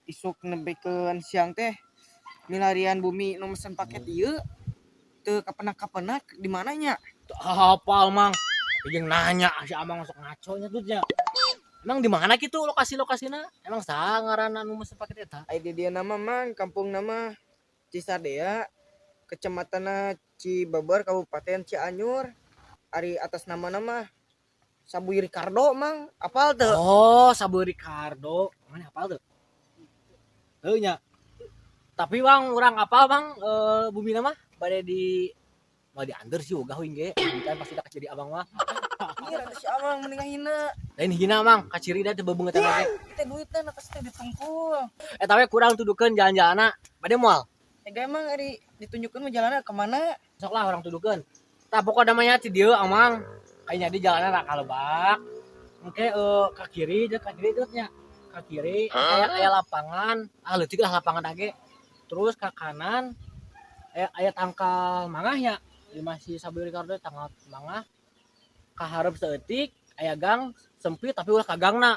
Isuk nepikeun siang teh milarian bumi nu mesen paket ieu teu kapenak-kapenak, di mana nya? Teu hafal, Mang. Jeung nanya si Amang masuk ngaco nya tuh nya. Emang di mana gitu lokasi-lokasina? Emang saha ngaranna nu mesen paket eta? Ai di dieu nama, Mang, kampung nama Cisadea, kecamatan Cibeber, Kabupaten Cianjur. Ari atas nama nama Sabuy Ricardo, Mang, apal teu? Oh, Sabu Ricardo. Mana hafal tuh? Heuh nya. Tapi Bang, urang apal, Bang, bumi nama bade di mau diantar sih ogah wing ge. Kan pasti dah jadi abang mah. Iya, rada si Amang mending ngahina. Lain hina, Mang, kaciri da teu bebeungetan oge. Kita duitna na pasti ditungkul. Eta we kurang tudukeun jalan-jalanna. Bade moal? Eh, emang ari ditunjukkeun mah jalanna kemana? Sok lah urang tudukeun. Tah, pokokna namanya ti dieu, Amang. Kayaknya di jalanan raka lebak. Engke ka kiri, ka kiri terus nya. Ka kiri aya aya lapangan, ah leutik lah lapangan age. Terus ka kanan aya aya tangkal mangah nya. Di masih Sabu Ricardo tangkal mangah. Ka hareup saeutik aya gang sempit, tapi ulah ka gangna.